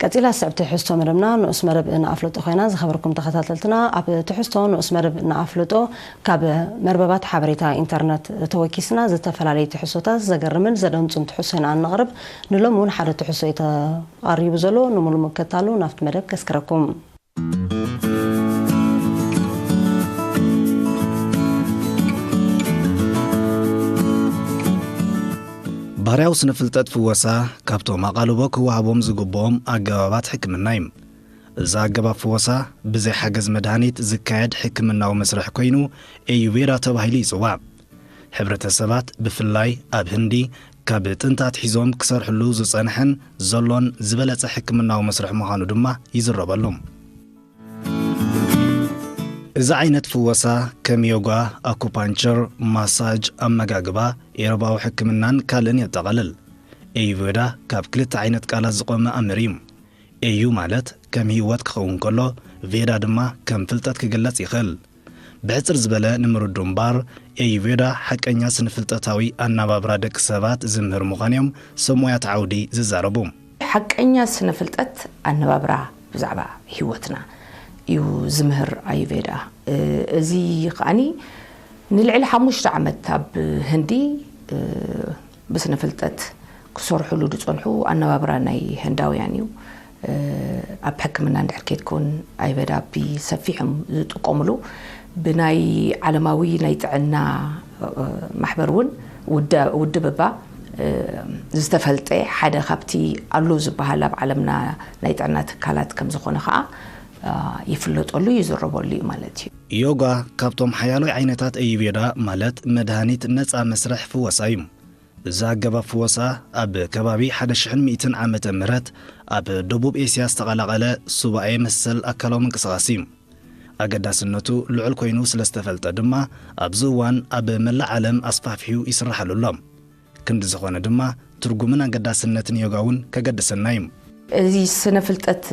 ቀጺላ ስዕብቲ ትሕዝቶ መደብና ንኡስ መደብ ንኣፍልጦ ኮይና። ዝኸበርኩም ተኸታተልትና፣ ኣብ ትሕዝቶ ንኡስ መደብ ንኣፍልጦ ካብ መርበባት ሓበሬታ ኢንተርነት ተወኪስና ዝተፈላለዩ ትሕዝቶታት፣ ዘገርምን ዘደንጹን ትሕዝቶ ኢና እነቕርብ። ንሎሚ እውን ሓደ ትሕዝቶ እዩ ተቐሪቡ ዘሎ፣ ንምሉ ምከታሉ ናብቲ መደብ ከስክረኩም። ባህርያዊ ስነ ፍልጠት ፍወሳ ካብቶም ኣቓልቦ ክወሃቦም ዝግብኦም ኣገባባት ሕክምና እዩ። እዚ ኣገባብ ፍወሳ ብዘይ ሓገዝ መድሃኒት ዝካየድ ሕክምናዊ መስርሕ ኮይኑ፣ ኤዩቬዳ ተባሂሉ ይጽዋዕ። ሕብረተሰባት ብፍላይ ኣብ ህንዲ ካብ ጥንቲ ኣትሒዞም ክሰርሕሉ ዝጸንሐን ዘሎን ዝበለጸ ሕክምናዊ መስርሕ ምዃኑ ድማ ይዝረበሉ። እዚ ዓይነት ፍወሳ ከም ዮጋ፣ ኣኩፓንቸር፣ ማሳጅ፣ ኣመጋግባ፣ ኤሮባዊ ሕክምናን ካልእን የጠቓልል። ኤዩቬዳ ካብ ክልተ ዓይነት ቃላት ዝቖመ ኣምር እዩ። ኤዩ ማለት ከም ህይወት ክኸውን ከሎ፣ ቬዳ ድማ ከም ፍልጠት ክግለጽ ይኽእል። ብሕጽር ዝበለ ንምርዱ እምባር፣ ኤዩቬዳ ሓቀኛ ስነ-ፍልጠታዊ ኣነባብራ ደቂ ሰባት ዝምህር ምዃኑ እዮም ሰብ ሞያት ዓውዲ ዝዛረቡ። ሓቀኛ ስነ ፍልጠት ኣነባብራ ብዛዕባ ህይወትና እዩ ዝምህር ኣዩቬዳ። እ፣ እዚ ከኣኒ ንልዕሊ ሓሙሽተ ዓመት ኣብ ህንዲ፣ እ፣ ብስነ ፍልጠት ክሰርሕሉ ዝጸንሑ ኣነባብራ ናይ ህንዳውያን እዩ። እ፣ ኣብ ሕክምና እንድሕር ኬድኩን ኣዩቬዳ ብሰፊሖም ዝጥቀምሉ፣ ብናይ ዓለማዊ ናይ ጥዕና፣ እ፣ ማሕበር እውን ውደ-፣ ውድብ እባ፣ እ፣ ዝተፈልጠ ሓደ ካብቲ ኣሎ ዝበሃል ኣብ ዓለምና ናይ ጥዕና ትካላት ከም ዝኾነ ኸኣ፣ እ፣ ይፍለጠሉ ይዝረበሉ እዩ ማለት እዩ። ዮጋ ካብቶም ሓያሎይ ዓይነታት ኣዩቬዳ ማለት መድሃኒት ነጻ መስርሕ ፍወሳ እዩ። እዚ ኣገባብ ፍወሳ ኣብ ከባቢ ሓደ ሽሕን ሚእትን ዓመተ ምህረት ኣብ ደቡብ ኤስያ ዝተቐላቐለ ሱባኤ መሰል ኣካላዊ ምንቅስቓስ እዩ። ኣገዳስነቱ ልዑል ኮይኑ ስለ ዝተፈልጠ ድማ ኣብዚ እዋን ኣብ መላእ ዓለም ኣስፋሕፊሑ ይስርሓሉ ኣሎ። ክንዲ ዝኾነ ድማ ትርጉምን ኣገዳስነትን ዮጋ እውን ከገድሰና እዩ። እዚ ስነ ፍልጠት፣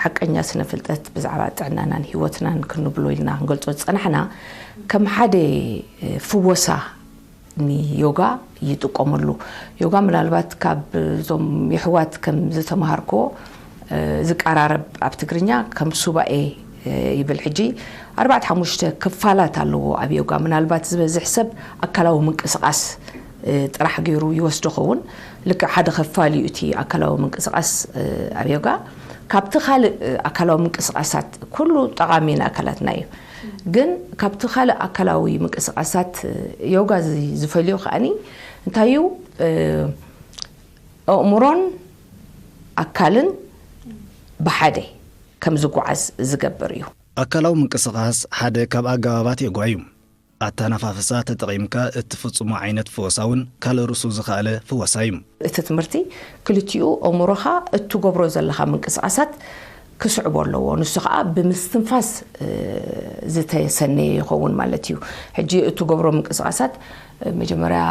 ሓቀኛ ስነ ፍልጠት ብዛዕባ ጥዕናናን ህይወትናን ክንብሎ ኢልና ክንገልጾ ዝጸናሕና ከም ሓደ ፍወሳ ንዮጋ ይጥቀመሉ። ዮጋ ምናልባት ካብ እዞም የሕዋት ከም ዝተምሃርክዎ፣ እ፣ ዝቀራረብ ኣብ ትግርኛ ከም ሱባኤ፣ እ፣ ይብል። ሕጂ ኣርባዕተ ሓሙሽተ ክፋላት ኣለዎ ኣብ ዮጋ። ምናልባት ዝበዝሕ ሰብ ኣካላዊ ምንቅስቓስ፣ እ፣ ጥራሕ ገይሩ ይወስዶ ኸውን። ልክዕ ሓደ ክፋል እዩ እቲ ኣካላዊ ምንቅስቓስ፣ እ፣ ኣብ ዮጋ። ካብቲ ካልእ፣ እ፣ ኣካላዊ ምንቅስቓሳት፣ ኩሉ ጠቓሚ ንኣካላትና እዩ። ግን ካብቲ ካልእ ኣካላዊ ምንቅስቓሳት፣ እ፣ ዮጋ ዚ-፣ ዝፈልዮ ከኣኒ እንታይ እዩ? እ፣ ኣእምሮን ኣካልን ብሓደ ከም ዝጓዓዝ ዝገብር እዩ። ኣካላዊ ምንቅስቓስ ሓደ ካብ ኣገባባት ዮጋ እዩ። ኣተናፋፍሳ ተጠቒምካ እትፍጽሞ ዓይነት ፍወሳ እውን ካልእ ርእሱ ዝኸኣለ ፍወሳ እዩ። እቲ ትምህርቲ ክልቲኡ ኣእምሮኻ እትገብሮ ዘለኻ ምንቅስቓሳት ክስዕቦ ኣለዎ። ንሱ ኸኣ ብምስትንፋስ፣ እ፣ ዝተሰነየ ይኸውን ማለት እዩ። ሕጂ እትገብሮ ምንቅስቓሳት፣ እ፣ መጀመርያ፣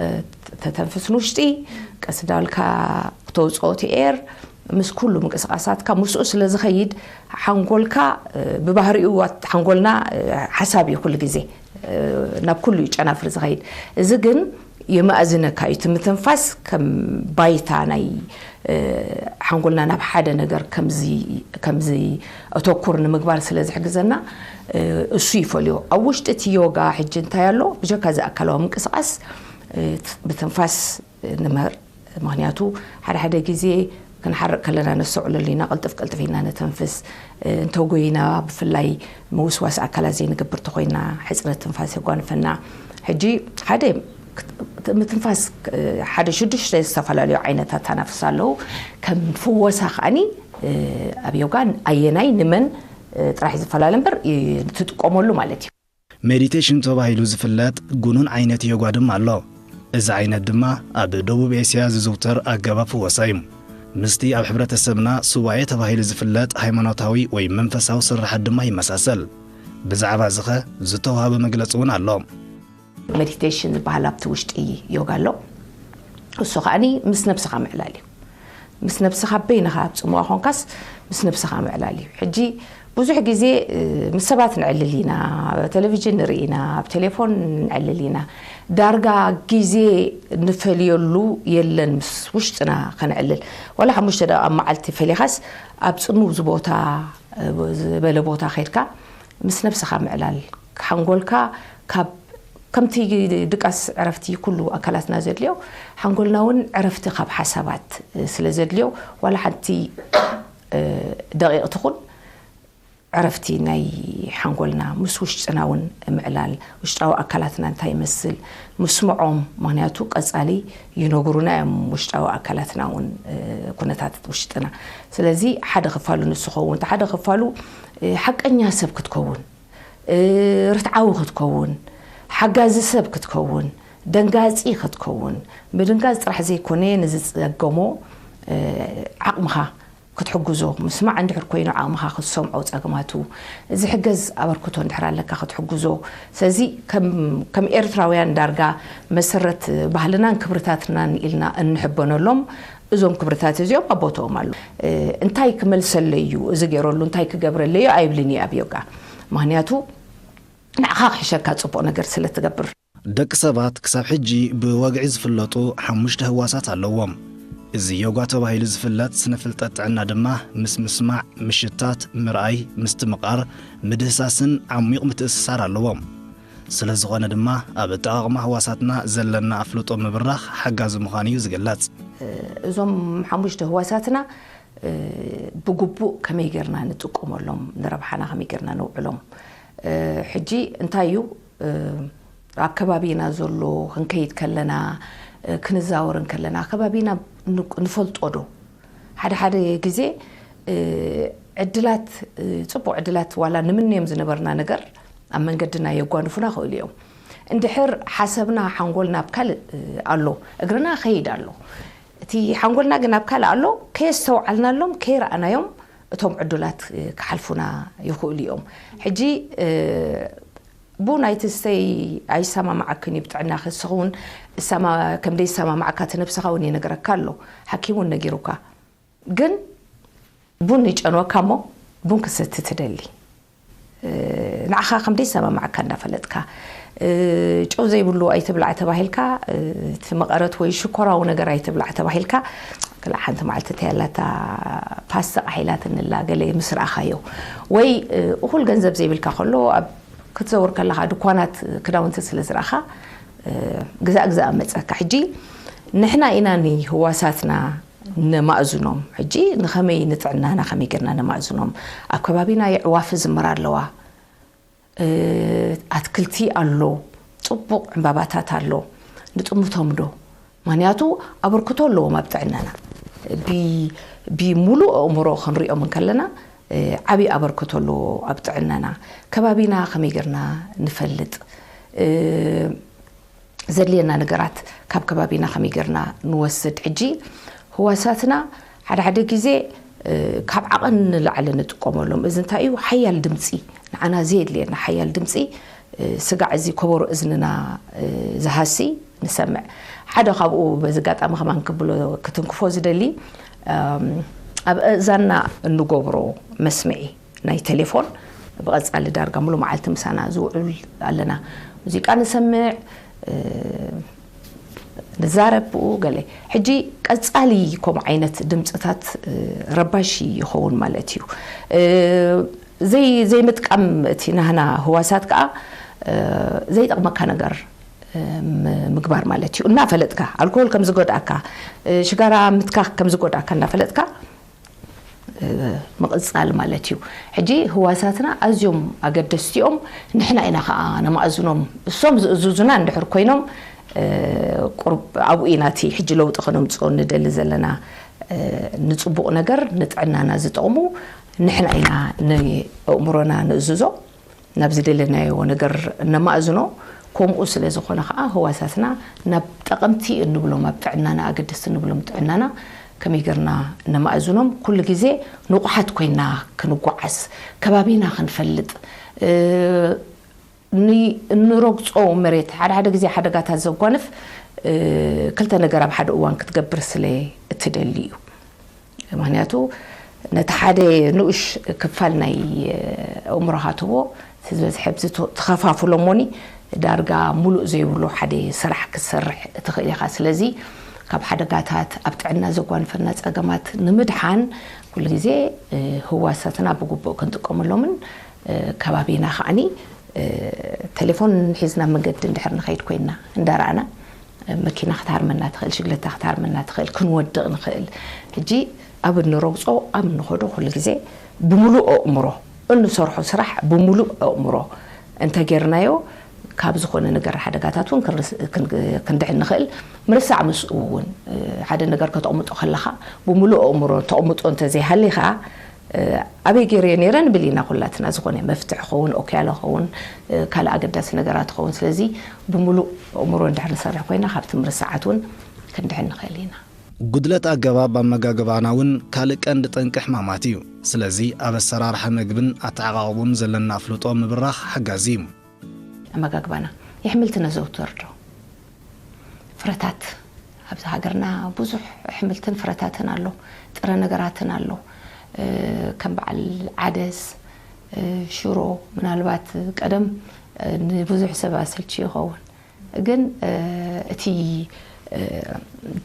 እ፣ ተተንፍስ ንውሽጢ፣ ቀስ እንዳበልካ ክተውጽኦ እቲ ኤር፣ ምስ ኩሉ ምንቅስቓሳትካ ምስኡ ስለ ዝኸይድ፣ ሓንጎልካ፣ እ፣ ብባህሪኡ ዋት-፣ ሓንጎልና፣ እ፣ ሓሳብ እዩ ኩሉ ግዜ፣ እ፣ ናብ ኩሉ እዩ ጨናፍር ዝኸይድ። እዚ ግን የመኣዝነካ እዩ። እቲ ምትንፋስ ከም ባይታ ናይ፣ እ፣ ሓንጎልና ናብ ሓደ ነገር ከምዚ፣ ከምዚ ኣተኩር ንምግባር ስለ ዝሕግዘና፣ እ፣ እሱ ይፈልዮ። ኣብ ውሽጢ እቲ ዮጋ ሕጂ እንታይ ኣሎ? ብጀካ እዚ ኣካላዊ ምንቅስቓስ፣ እ፣ ብትንፋስ ንምህር። ምኽንያቱ ሓደ ሓደ ግዜ ክንሓርቕ ከለና ነስተውዕለሉ ኢና፣ ቅልጥፍ ቅልጥፍ ኢልና ነተንፍስ። እ፣ እንተጎይና፣ ብፍላይ ምውስዋስ ኣካላት ዘይንገብር ተኾይና፣ ሕጽረት ትንፋስ የጓንፈና። ሕጂ ሓደ ምትንፋስ፣ እ፣ ሓደ ሽዱሽተ ዝተፈላለዩ ዓይነታት ተናፍስ ኣለዉ። ከም ፍወሳ ከኣኒ፣ እ፣ ኣብ ዮጋ ኣየናይ ንመን፣ እ፣ ጥራሕ እዩ ዝፈላለ እምበር፣ እ፣ ትጥቀመሉ ማለት እዩ። ሜዲቴሽን ተባሂሉ ዝፍለጥ ጉኑን ዓይነት ዮጋ ድማ ኣሎ። እዚ ዓይነት ድማ ኣብ ደቡብ ኤስያ ዝዝውተር ኣገባብ ፍወሳ እዩ። ምስቲ ኣብ ሕብረተሰብና ሱባኤ ተባሂሉ ዝፍለጥ ሃይማኖታዊ ወይ መንፈሳዊ ስርሓት ድማ ይመሳሰል። ብዛዕባ እዚ ኸ ዝተዋህበ መግለጺ እውን ኣሎ። ሜዲቴሽን ዝበሃል ኣብቲ ውሽጢ ዮጋ ኣሎ። እሱ ከኣኒ ምስ ነብስኻ ምዕላል እዩ። ምስ ነብስኻ በይንኻ ኣብ ጽምዋ ኾንካስ ምስ ነብስኻ ምዕላል እዩ። ሕጂ ብዙሕ ግዜ ምስ ሰባት ንዕልል ኢና፣ ቴሌቪዥን ንርኢ ኢና፣ ኣብ ቴሌፎን ንዕልል ኢና። ዳርጋ ግዜ ንፈልየሉ የለን፣ ምስ ውሽጥና ከነዕልል። ዋላ ሓሙሽተ ደቂቃ ኣብ መዓልቲ ፈሊኻስ ኣብ ጽምው ዝበታ ዝበለ ቦታ ከድካ ምስ ነብስኻ ምዕላል፣ ሓንጎልካ ካብ ከምቲ ድቃስ ዕረፍቲ ኩሉ ኣካላትና ዘድልዮ፣ ሓንጎልና እውን ዕረፍቲ ካብ ሓሳባት ስለ ዘድልዮ፣ ዋላ ሓንቲ ደቂቕ ትኹን ዕረፍቲ ናይ ሓንጎልና ምስ ውሽጥና እውን ምዕላል፣ ውሽጣዊ ኣካላትና እንታይ ይመስል ምስምዖም። ምክንያቱ ቀጻሊ ይነግሩና እዮም ውሽጣዊ ኣካላትና እውን ኩነታት ውሽጥና። ስለዚ ሓደ ክፋሉ ንሱ ኸውን፣ እቲ ሓደ ክፋሉ ሓቀኛ ሰብ ክትከውን፣ ርትዓዊ ክትከውን፣ ሓጋዚ ሰብ ክትከውን፣ ደንጋጺ ክትከውን። ምድንጋጽ ጥራሕ ዘይኮነ፣ ንዝጸገሞ ዓቕምኻ ክትሕግዞ፣ ምስማዕ እንድሕር ኮይኑ ዓቕምኻ ክትሰምዖ ጸገማቱ፣ ዝሕገዝ ኣበርክቶ እንድሕር ኣለካ ክትሕግዞ። ስለዚ ከም ኤርትራውያን ዳርጋ መሰረት ባህልናን ክብርታትናን ኢልና እንሕበነሎም እዞም ክብርታት እዚኦም ኣብ ቦትኦም ኣሎ። እንታይ ክመልሰለይ እዩ እዚ ገይረሉ፣ እንታይ ክገብረለይ እዩ ኣይብልን እዩ ኣብ ዮጋ። ምክንያቱ ንዓኻ ክሕሸካ ጽቡቕ ነገር ስለ ትገብር። ደቂ ሰባት ክሳብ ሕጂ ብወግዒ ዝፍለጡ ሓሙሽተ ህዋሳት ኣለዎም። እዚ ዮጋ ተባሂሉ ዝፍለጥ ስነ ፍልጠት ጥዕና ድማ ምስ ምስማዕ፣ ምሽታት፣ ምርኣይ፣ ምስትምቓር፣ ምድህሳስን ዓሚቕ ምትእስሳር ኣለዎም። ስለ ዝኾነ ድማ ኣብ ኣጠቓቕማ ህዋሳትና ዘለና ኣፍልጦ ምብራኽ ሓጋዚ ምዃኑ እዩ ዝግለጽ። እዞም ሓሙሽተ ህዋሳትና ብግቡእ ከመይ ጌርና ንጥቀመሎም፣ ንረብሓና ከመይ ጌርና ነውዕሎም። ሕጂ እንታይ እዩ፣ ኣብ ከባቢና ዘሎ ክንከይድ ከለና፣ ክንዛወር እንከለና ከባቢና ንፈልጦ ዶ? ሓደ ሓደ ግዜ ዕድላት፣ ጽቡቕ ዕድላት ዋላ ንምንዮም ዝነበርና ነገር ኣብ መንገድና የጓንፉና ክእሉ እዮም። እንድሕር ሓሰብና ሓንጎልና ኣብ ካልእ ኣሎ፣ እግርና ከይድ ኣሎ። እቲ ሓንጎልና ግን ኣብ ካልእ ኣሎ፣ ከየስተውዓልናሎም፣ ከይረኣናዮም እቶም ዕዱላት ክሓልፉና ይኽእሉ እዮም። ሕጂ ቡን ኣይትስተይ ኣይሰማማዓክን እዩ ብጥዕናኺ፣ ንስኺ እውን እሰማ-፣ ከም ደይሰማማዓካ እቲ ነብስኻ እውን ይነግረካ ኣሎ፣ ሓኪም እውን ነጊሩካ። ግን ቡን ይጨንወካ እሞ ቡን ክሰቲ ትደሊ። ንዓኻ ከም ደይሰማማዓካ እንዳፈለጥካ፣ ጨው ዘይብሉ ኣይትብላዕ ተባሂልካ፣ እቲ መቐረት ወይ ሽኮራዊ ነገር ኣይትብላዕ ተባሂልካ፣ ክላ ሓንቲ መዓልቲ እንታይ ኣላታ ፓስታ ቃሕ ኢላትንላ ገለ ምስ ረኣኻዮ፣ ወይ እኹል ገንዘብ ዘይብልካ ከሎ ኣብ ክትዘውር ከለኻ ድኳናት ክዳውንቲ ስለ ዝረኣኻ፣ ግዛእ ግዛእ መጸካ። ሕጂ ንሕና ኢና ንህዋሳትና ነማእዝኖም። ሕጂ ንኸመይ ንጥዕናና ከመይ ጌርና ነማእዝኖም? ኣብ ከባቢና የዕዋፍ ዝምራ ኣለዋ፣ ኣትክልቲ ኣሎ፣ ጽቡቕ ዕምባባታት ኣሎ። ንጥምቶም ዶ? ምኽንያቱ ኣበርክቶ ኣለዎም ኣብ ጥዕናና። ብ-፣ ብሙሉእ ኣእምሮ ክንሪኦም እንከለና ዓብዪ ኣበርክቶ ኣለዎ ኣብ ጥዕናና። ከባቢና ከመይ ጌርና ንፈልጥ? ዘድልየና ነገራት ካብ ከባቢና ከመይ ጌርና ንወስድ? ሕጂ ህዋሳትና ሓደ ሓደ ግዜ ካብ ዓቐን ንላዕሊ ንጥቀመሎም። እዚ እንታይ እዩ? ሓያል ድምፂ፣ ንዓና ዘየድልየና ሓያል ድምፂ፣ ስጋዕ እዚ ከበሮ እዝንና ዝሃሲ ንሰምዕ። ሓደ ካብኡ በዚ ኣጋጣሚ ከማን ክብሎ ክትንክፎ ዝደሊ፣ ኣብ ኣእዛንና እንገብሮ መስምዒ ናይ ቴሌፎን ብቐጻሊ ዳርጋ ሙሉ መዓልቲ ምሳና ዝውዕል ኣለና። ሙዚቃ ንሰምዕ፣ ንዛረብ ብኡ ገለ። ሕጂ ቀጻሊ ከምኡ ዓይነት ድምጽታት ረባሺ ይኸውን ማለት እዩ። ዘይ-፣ ዘይምጥቃም እቲ ናህና ህዋሳት ከኣ ዘይጠቕመካ ነገር ምግባር ማለት እዩ። እናፈለጥካ ኣልኮል ከም ዝጎድኣካ፣ ሽጋራ ምትካኽ ከም ዝጎድኣካ እናፈለጥካ ምቕጻል ማለት እዩ። ሕጂ ህዋሳትና ኣዝዮም ኣገደስቲ እዮም። ንሕና ኢና ከኣ ነማእዝኖም። እሶም ዝእዝዙና እንድሕር ኮይኖም፣ ቁሩብ ኣብኡ ኢና እቲ ሕጂ ለውጢ ከነምጽኦ ንደሊ ዘለና። ንጽቡቕ ነገር፣ ንጥዕናና ዝጠቕሙ ንሕና ኢና ንኣእምሮና ንእዝዞ። ናብ ዝደለናዮ ነገር ነማእዝኖ። ከምኡ ስለ ዝኾነ ኸዓ ህዋሳትና ናብ ጠቐምቲ እንብሎም፣ ኣብ ጥዕናና ኣገደስቲ እንብሎም ጥዕናና ከመይ ገርና ነማእዝኖም? ኩሉ ግዜ ንቑሓት ኮይና ክንጓዓዝ፣ ከባቢና ክንፈልጥ፣ እ፣ ን-፣ እንረግጾ መሬት ሓደ ሓደ ግዜ ሓደጋታት ዘጓንፍ፣ እ፣ ክልተ ነገር ኣብ ሓደ እዋን ክትገብር ስለ እትደሊ እዩ። ምኽንያቱ ነቲ ሓደ ንኡሽ ክፋል ናይ ኣእምሮኻ ትቦ ዝበዝሐ ብዚ ተኸፋፍሎ እሞኒ ዳርጋ ሙሉእ ዘይብሉ ሓደ ስራሕ ክትሰርሕ ትኽእል ኢኻ። ስለዚ ካብ ሓደጋታት ኣብ ጥዕና ዘጓንፈና ጸገማት ንምድሓን ኩሉ ግዜ ህዋሳትና ብግቡእ ክንጥቀመሎምን ከባቢና ከዓኒ ቴሌፎን ሒዝና መንገዲ እንድሕር ንኸይድ ኮይንና እንዳረኣና መኪና ክትሃርመና ትኽእል፣ ሽግለታ ክትሃርመና ትኽእል፣ ክንወድቕ ንኽእል። ሕጂ ኣብ እንረግጾ ኣብ እንኸዶ ኩሉ ግዜ ብምሉእ ኣእምሮ እንሰርሖ ስራሕ ብምሉእ ኣእምሮ እንተጌርናዮ ካብ ዝኾነ ነገር ሓደጋታት እውን ክንድሕን ንኽእል። ምርሳዕ ምስኡ እውን ሓደ ነገር ከተቕምጦ ከለኻ ብምሉእ ኣእምሮ ተቕምጦ እንተዘይሃሊኻ ኣበይ ገይረዮ ነይረ ንብል ኢና ኩላትና። ዝኾነ መፍትሕ ኸውን ኦክያሎ ኸውን ካልእ ኣገዳሲ ነገራት ኸውን። ስለዚ ብምሉእ ኣእምሮ እንድሕር ንሰርሕ ኮይና ካብቲ ምርሳዓት እውን ክንድሕን ንኽእል ኢና። ጉድለት ኣገባብ ኣመጋግባና እውን ካልእ ቀንዲ ጠንቂ ሕማማት እዩ። ስለዚ ኣብ ኣሰራርሓ መግብን ኣተዓቓቕቡን ዘለና ኣፍልጦ ምብራኽ ሓጋዚ እዩ። ኣመጋግባና የሕምልቲ ነዘውትር ዶ? ፍረታት ኣብዚ ሃገርና ብዙሕ ኣሕምልትን ፍረታትን ኣሎ፣ ጥረ ነገራትን ኣሎ። ከም በዓል ዓደስ፣ ሽሮ ምናልባት ቀደም ንብዙሕ ሰብ ኣሰልቺ ይኸውን፣ ግን እቲ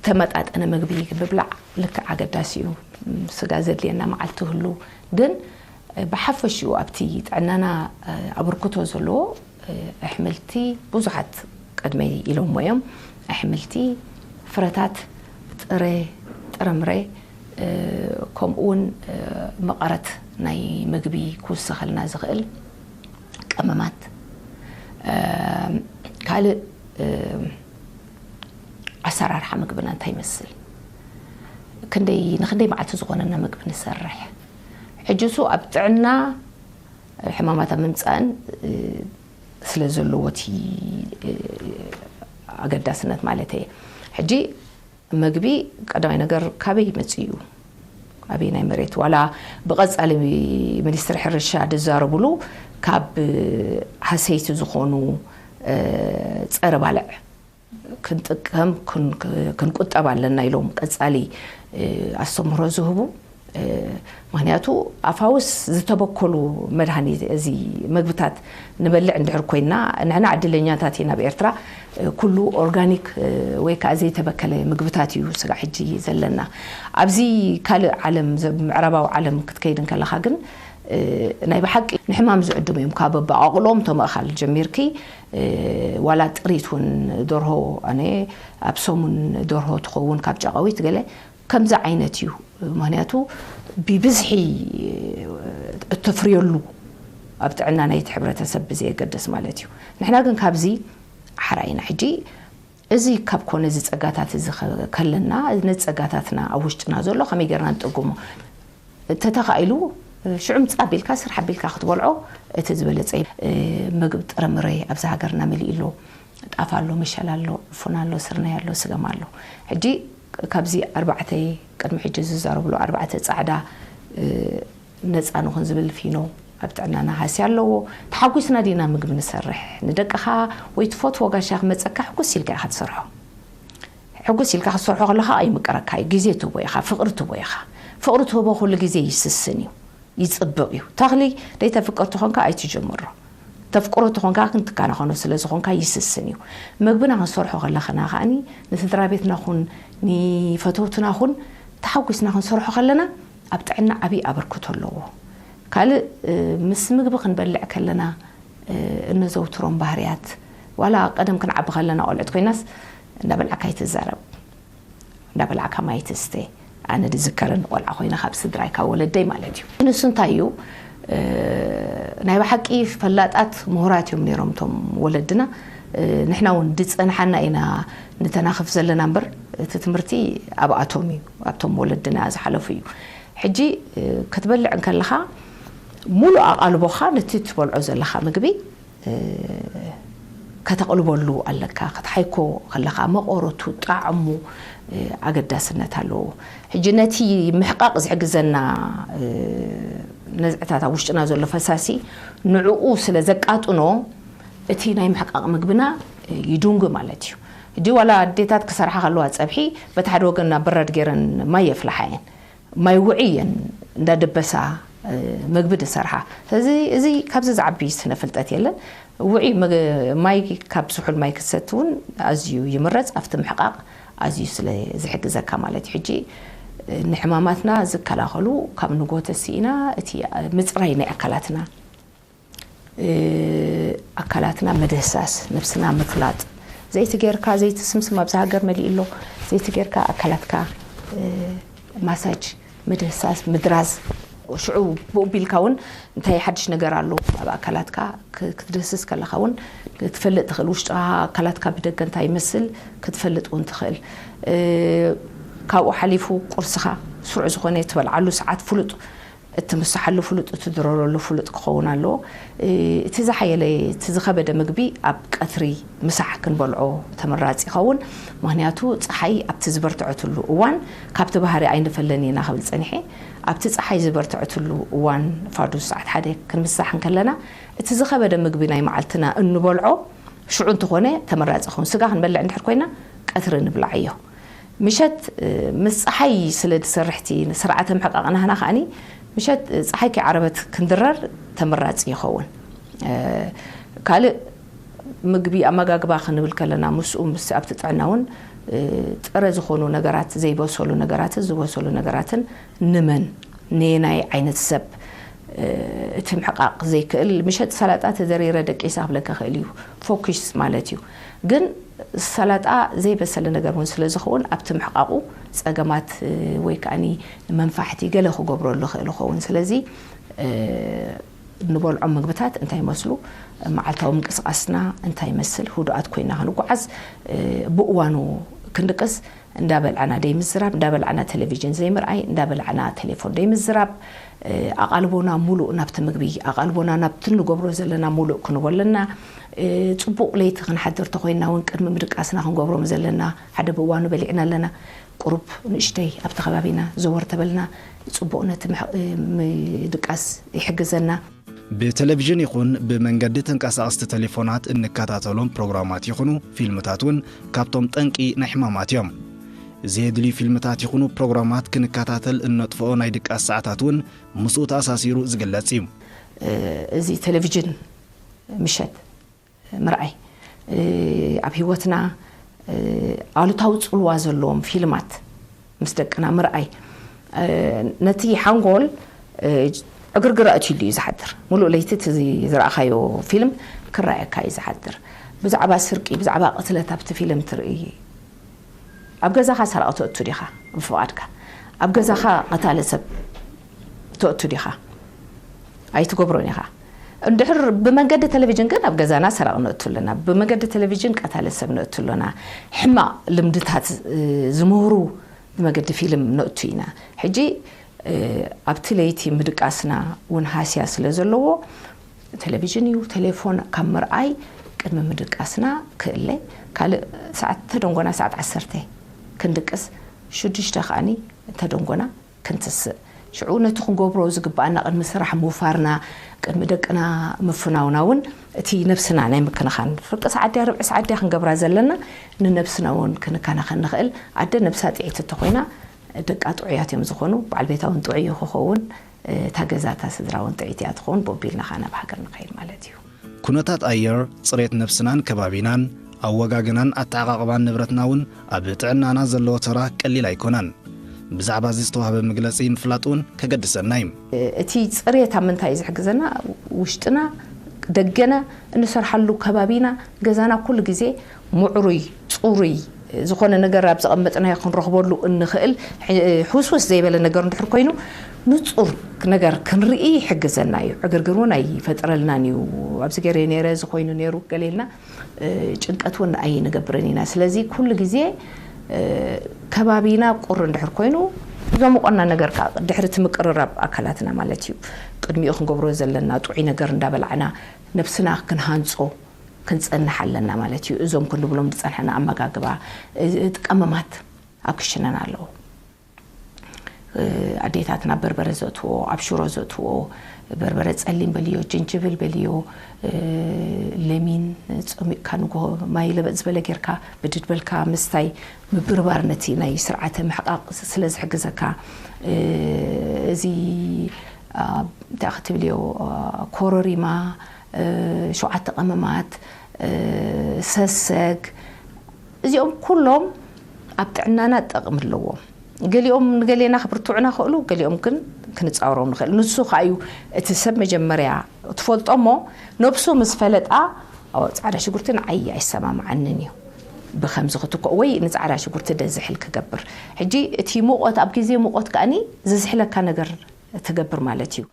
ተመጣጠነ ምግቢ ምብላዕ ልክዕ ኣገዳሲ እዩ። ስጋ ዘድልየና መዓልቲ ህሉ ግን ብሓፈሽኡ ኣብቲ ጥዕናና ኣበርክቶ ዘለዎ ኣሕምልቲ ብዙሓት ቅድመይ ኢሎሞ እዮም። ኣሕምልቲ፣ ፍረታት፣ ጥረ ጥረምረ፣ ከምኡ እውን መቐረት ናይ ምግቢ ክውሰኸልና ዝኽእል ቀመማት፣ ካልእ ኣሰራርሓ ምግብና እንታይ ይመስል፣ ክንደይ ንክንደይ መዓልቲ ዝኾነና ምግቢ ንሰርሕ። ሕጂ እሱ ኣብ ጥዕና ሕማማት ኣብ ምምፃእን ስለ ዘለዎ እቲ ኣገዳስነት ማለት እየ። ሕጂ መግቢ ቀዳማይ ነገር ካበይ ይመፅእ እዩ? ኣበይ ናይ መሬት ዋላ ብቐፃሊ ሚኒስትሪ ሕርሻ ዝዛረብሉ ካብ ሃሰይቲ ዝኾኑ ፀረ ባልዕ ክንጥቀም ክንቁጠብ ኣለና ኢሎም ቀፃሊ ኣስተምህሮ ዝህቡ። ምክንያቱ ኣፋውስ ዝተበከሉ መድሃኒት እዚ መግብታት ንበልዕ እንድሕር ኮይና ንሕና ዕድለኛታት ኢና ኣብ ኤርትራ ኩሉ ኦርጋኒክ ወይ ከዓ ዘይተበከለ ምግብታት እዩ ስጋ ሕጂ ዘለና። ኣብዚ ካልእ ዓለም ምዕራባዊ ዓለም ክትከይድ እንከለካ ግን ናይ ብሓቂ ንሕማም ዝዕድሙ እዮም ካብ ኣበኣቕሎም ተመእኻል ጀሚርኪ ዋላ ጥሪት እውን ደርሆ ኣነ ኣብ ሰሙን ደርሆ ትኸውን ካብ ጨቃዊት ገለ ከምዚ ዓይነት እዩ። ምክንያቱ ብብዝሒ እተፍርየሉ ኣብ ጥዕና ናይቲ ሕብረተሰብ ብዘየገደስ ማለት እዩ። ንሕና ግን ካብዚ ሓራ ኢና። ሕጂ እዚ ካብ ኮነ እዚ ጸጋታት እዚ ከለና ነዚ ጸጋታትና ኣብ ውሽጥና ዘሎ ከመይ ጌርና ንጥጉሞ? ተተኻኢሉ ሽዑ ምጻ ኣቢልካ ስራሕ ኣቢልካ ክትበልዖ እቲ ዝበለጸ ምግብ ጥረምረ ኣብዚ ሃገርና መሊኡ ኣሎ። ጣፍ ኣሎ፣ መሸላ ኣሎ፣ ዕፉን ኣሎ፣ ስርናይ ኣሎ፣ ስገም ኣሎ። ሕጂ ካብዚ ኣርባዕተ ቅድሚ ሕጂ ዝዛረብሉ ኣርባዕተ ጻዕዳ ነፃ ንኹን ዝብል ፊኖ ኣብ ጥዕናና ሃስያ ኣለዎ። ተሓጒስና ዲና ምግቢ ንሰርሕ? ንደቅኻ ወይ ትፈትዎ ጋሻ ክመፀካ ሕጉስ ኢልካ ኢኻ ትሰርሖ። ሕጉስ ኢልካ ክትሰርሖ ከለኻ ኣይምቅረካ እዩ። ግዜ ትህቦ ኢኻ፣ ፍቕሪ ትህቦ ኢኻ። ፍቕሪ ትህቦ ኩሉ ግዜ ይስስን እዩ፣ ይፅብቕ እዩ። ተኽሊ ደይተፍቅር ተኾንካ ኣይትጀምሮ። ተፍቅሮ ተኾንካ ክንትከናኸኖ ስለ ዝኾንካ ይስስን እዩ። ምግብና ክንሰርሖ ከለኽና ከኣኒ ንስድራ ቤትና ኹን ንፈተውትና ኹን ተሓጒስና ክንሰርሖ ከለና ኣብ ጥዕና ዓብዪ ኣበርክቶ ኣለዎ። ካልእ ምስ ምግቢ ክንበልዕ ከለና እነዘውትሮም ባህርያት ዋላ ቀደም ክንዓቢ ከለና ቆልዑት ኮይናስ እንዳበላዕካ ኣይትዛረብ እንዳበላዕካ ማይ ትስተ ኣነ ድዝከረኒ ቆልዓ ኮይነ ካብ ስድራይ ካብ ወለደይ ማለት እዩ። ንሱ እንታይ እዩ ናይ ብሓቂ ፈላጣት ምሁራት እዮም ነይሮም እቶም ወለድና። ንሕና እውን ድፀንሓና ኢና ንተናኽፍ ዘለና እምበር እቲ ትምህርቲ ኣብኣቶም እዩ ኣብቶም ወለድና ዝሓለፉ እዩ። ሕጂ ክትበልዕ እንከለኻ ሙሉእ ኣቓልቦኻ ነቲ ትበልዖ ዘለኻ ምግቢ ከተቕልበሉ ኣለካ። ክትሓይኮ ከለኻ መቐረቱ ጣዕሙ ኣገዳስነት ኣለዎ። ሕጂ ነቲ ምሕቃቕ ዝሕግዘና ነዝዕታት ኣብ ውሽጥና ዘሎ ፈሳሲ ንዕኡ ስለ ዘቃጥኖ እቲ ናይ ምሕቃቕ ምግብና ይዱንጉ ማለት እዩ። ሕጂ ዋላ ኣዴታት ክሰርሓ ከለዋ ፀብሒ በቲ ሓደ ወገን ናብ በራድ ገይረን ማይ የፍልሓ እየን። ማይ ውዒ እየን እንዳደበሳ መግቢ ዝሰርሓ። ስለዚ እዚ ካብዚ ዝዓቢ ስነ ፍልጠት የለን። ውዑይ ማይ፣ ካብ ስሑል ማይ ክትሰቲ እውን ኣዝዩ ይምረፅ። ኣብቲ ምሕቃቕ ኣዝዩ ስለ ዝሕግዘካ ማለት እዩ። ሕጂ ንሕማማትና ዝከላኸሉ ካብ ንጎተ ስኢና እቲ ምፅራይ ናይ ኣካላትና፣ ኣካላትና ምድህሳስ፣ ነብስና ምፍላጥ። ዘይቲ ጌርካ፣ ዘይቲ ስምስም ኣብዚ ሃገር መሊኡ ኣሎ። ዘይቲ ጌርካ ኣካላትካ ማሳጅ፣ ምድህሳስ፣ ምድራዝ። ሽዑ ብኡ ቢልካ እውን እንታይ ሓድሽ ነገር ኣሎ ኣብ ኣካላትካ ክትድህስስ ከለኻ እውን ክትፈልጥ ትኽእል። ውሽጢ ኣካላትካ ብደገ እንታይ ይመስል ክትፈልጥ እውን ትኽእል። ካብኡ ሓሊፉ ቁርስኻ ስሩዕ ዝኾነ ትበልዓሉ ሰዓት ፍሉጥ፣ እትምስሓሉ ፍሉጥ፣ እትድረረሉ ፍሉጥ ክኸውን ኣለዎ። እቲ ዝሓየለ፣ እቲ ዝኸበደ ምግቢ ኣብ ቀትሪ ምሳሕ ክንበልዖ ተመራፂ ይኸውን። ምኽንያቱ ፀሓይ ኣብቲ ዝበርትዐትሉ እዋን፣ ካብቲ ባህሪ ኣይንፈለን ኢና ክብል ፀኒሐ፣ ኣብቲ ፀሓይ ዝበርትዐትሉ እዋን ፋዱስ ሰዓት ሓደ ክንምሳሕ እንከለና፣ እቲ ዝኸበደ ምግቢ ናይ መዓልትና እንበልዖ ሽዑ እንተኾነ ተመራፂ ይኸውን። ስጋ ክንበልዕ እንድሕር ኮይና ቀትሪ ንብላዓዮ። ምሸት ምስ ፀሓይ ስለ ዝሰርሕ እቲ ስርዓተ ምሕቃቕ ናህና ከዓኒ ምሸት ፀሓይ ከይዓረበት ክንድረር ተመራፂ ይኸውን። ካልእ ምግቢ ኣመጋግባ ክንብል ከለና ምስኡ ምስ ኣብቲ ጥዕና እውን ጥረ ዝኾኑ ነገራት ዘይበሰሉ ነገራትን ዝበሰሉ ነገራትን ንመን ነየናይ ዓይነት ሰብ እቲ ምሕቃቕ ዘይክእል ምሸት ሰላጣ ተዘሪረ ደቂሳ ክብለካ ክእል እዩ። ፎኪስ ማለት እዩ። ግን ሰላጣ ዘይበሰለ ነገር እውን ስለ ዝኸውን ኣብቲ ምሕቃቑ ፀገማት ወይ ከዓኒ መንፋሕቲ ገለ ክገብረሉ ክእል ይኸውን። ስለዚ ንበልዖም ምግብታት እንታይ ይመስሉ፣ መዓልታዊ ምንቅስቃስና እንታይ ይመስል፣ ህዱኣት ኮይና ክንጓዓዝ ብእዋኑ ክንድቅስ እንዳበልዓና ደይ ምዝራብ፣ እንዳበልዓና ቴሌቪዥን ዘይምርኣይ፣ እንዳበልዓና ቴሌፎን ደይ ምዝራብ፣ ኣቓልቦና ሙሉእ ናብቲ ምግቢ፣ ኣቓልቦና ናብቲ ንገብሮ ዘለና ሙሉእ ክንቦ ኣለና። ጽቡቕ ለይቲ ክንሓድር ተኾይንና እውን ቅድሚ ምድቃስና ክንገብሮም ዘለና ሓደ ብእዋኑ በሊዕና ኣለና። ቁሩብ ንእሽተይ ኣብቲ ከባቢና ዘወር ተበልና ጽቡቕ ነቲ ምድቃስ ይሕግዘና። ብቴሌቪዥን ይኹን ብመንገዲ ተንቀሳቐስቲ ቴሌፎናት እንከታተሎም ፕሮግራማት ይኹኑ ፊልምታት እውን ካብቶም ጠንቂ ናይ ሕማማት እዮም። ዘየድልዩ ፊልምታት ይኹኑ ፕሮግራማት ክንከታተል እነጥፍኦ ናይ ድቃስ ሰዓታት እውን ምስኡ ተኣሳሲሩ ዝግለጽ እዩ። እዚ ቴሌቪዥን ምሸት ምርኣይ ኣብ ህይወትና ኣሉታዊ ጽልዋ ዘለዎም ፊልማት ምስ ደቅና ምርኣይ ነቲ ሓንጎል ዕግርግር ኣእትዩሉ እዩ ዝሓድር። ሙሉእ ለይቲ እቲ ዝረኣኻዮ ፊልም ክረኣየካ እዩ ዝሓድር። ብዛዕባ ስርቂ፣ ብዛዕባ ቅትለት ኣብቲ ፊልም ትርኢ። ኣብ ገዛኻ ሰራቒ ተእቱ ዲኻ ብፍቓድካ? ኣብ ገዛኻ ቀታሊ ሰብ ተእቱ ዲኻ? ኣይትገብሮን ኢኻ። እንድሕር ብመንገዲ ቴሌቪዥን ግን ኣብ ገዛና ሰራቒ ነእቱ ኣለና፣ ብመንገዲ ቴሌቪዥን ቀታሊ ሰብ ነእቱ ኣለና። ሕማቕ ልምድታት ዝምህሩ ብመገዲ ፊልም ነእቱ ኢና። ሕጂ ኣብቲ ለይቲ ምድቃስና እውን ሃስያ ስለ ዘለዎ ቴሌቪዥን እዩ፣ ቴሌፎን ካብ ምርኣይ ቅድሚ ምድቃስና ክእለ ካልእ ሰዓት ተደንጎና ሰዓት ዓሰርተ ክንድቅስ ሽዱሽተ ከዓኒ ተደንጎና ክንትስእ። ሽዑ ነቲ ክንገብሮ ዝግብኣና ቅድሚ ስራሕ ምውፋርና፣ ቅድሚ ደቅና ምፍናውና እውን እቲ ነብስና ናይ ምክንኻን ፍርቂ ሰዓት ድያ ርብዒ ሰዓት ድያ ክንገብራ ዘለና ንነብስና እውን ክንከናኸን ንኽእል። ኣደ ነብሳ ጥዕይቲ እንተኾይና ደቃ ጥዑያት እዮም ዝኾኑ፣ በዓል ቤታ እውን ጥዑይ እዩ ክኸውን፣ እታ ገዛ እታ ስድራ እውን ጥዕይቲ እያ ትኸውን፣ ቦቢልና ከዓ ናብ ሃገር ንኸይድ ማለት እዩ። ኩነታት ኣየር፣ ፅሬት ነብስናን ከባቢናን፣ ኣወጋግናን ኣተዓቓቕባን ንብረትና እውን ኣብ ጥዕናና ዘለዎ ተራ ቀሊል ኣይኮነን። ብዛዕባ እዚ ዝተዋህበ መግለፂ ምፍላጥ እውን ከገድሰና እዩ። እቲ ፅሬት ኣብ ምንታይ እዩ ዝሕግዘና? ውሽጥና፣ ደገና፣ እንሰርሓሉ ከባቢና፣ ገዛና ኩሉ ግዜ ምዕሩይ፣ ፅሩይ ዝኾነ ነገር ኣብ ዘቐመጥናዮ ክንረኽበሉ እንኽእል ሕስውስ ዘይበለ ነገር እንድሕር ኮይኑ ንፁር ነገር ክንርኢ ይሕግዘና እዩ። ዕግርግር እውን ኣይፈጥረልናን እዩ። ኣብዚ ገይረ ነይረ፣ እዚ ኮይኑ ነይሩ ገለ ኢልና ጭንቀት እውን ኣይንገብርን ኢና። ስለዚ ኩሉ ግዜ ከባቢና ቁር እንድሕር ኮይኑ ዘሙቐና ነገር ከዓ ድሕሪ እቲ ምቅርራብ ኣካላትና ማለት እዩ ቅድሚኡ ክንገብሮ ዘለና ጥዑይ ነገር እንዳበላዕና ነብስና ክንሃንፆ ክንጸንሕ ኣለና ማለት እዩ። እዞም ክንብሎም ዝጸንሐና ኣመጋግባ፣ ቀመማት ኣብ ክሽነና ኣለዉ። ኣዴታትና በርበረ ዘእትዎ፣ ኣብ ሽሮ ዘእትዎ፣ በርበረ ጸሊም በልዮ፣ ጅንጅብል በልዮ፣ ለሚን ጸሚቕካ ንጎ ማይ ለበጥ ዝበለ ጌርካ ብድድ በልካ ምስታይ ምብርባር ነቲ ናይ ስርዓተ ምሕቃቕ ስለ ዝሕግዘካ፣ እዚ እንታይ ክትብልዮ፣ ኮረሪማ፣ ሸውዓተ ቀመማት፣ ሰሰግ፣ እዚኦም ኩሎም ኣብ ጥዕናና ጠቕሚ ኣለዎም። ገሊኦም ንገሌና ክብርትዑና ክእሉ፣ ገሊኦም ግን ክንጻወሮም ንኽእል። ንሱ ከኣ እዩ እቲ ሰብ መጀመርያ ትፈልጦ እሞ፣ ነብሱ ምስ ፈለጣ፣ "ኦ፣ ጻዕዳ ሽጉርቲ ንዓይ ኣይሰማምዓንን እዩ፣ ብኸምዚ ክትክኦ ወይ ንጻዕዳ ሽጉርቲ ደዝሕል ክገብር." ሕጂ እቲ ሙቐት፣ ኣብ ግዜ ሙቐት ከኣኒ ዝዝሕለካ ነገር ትገብር ማለት እዩ።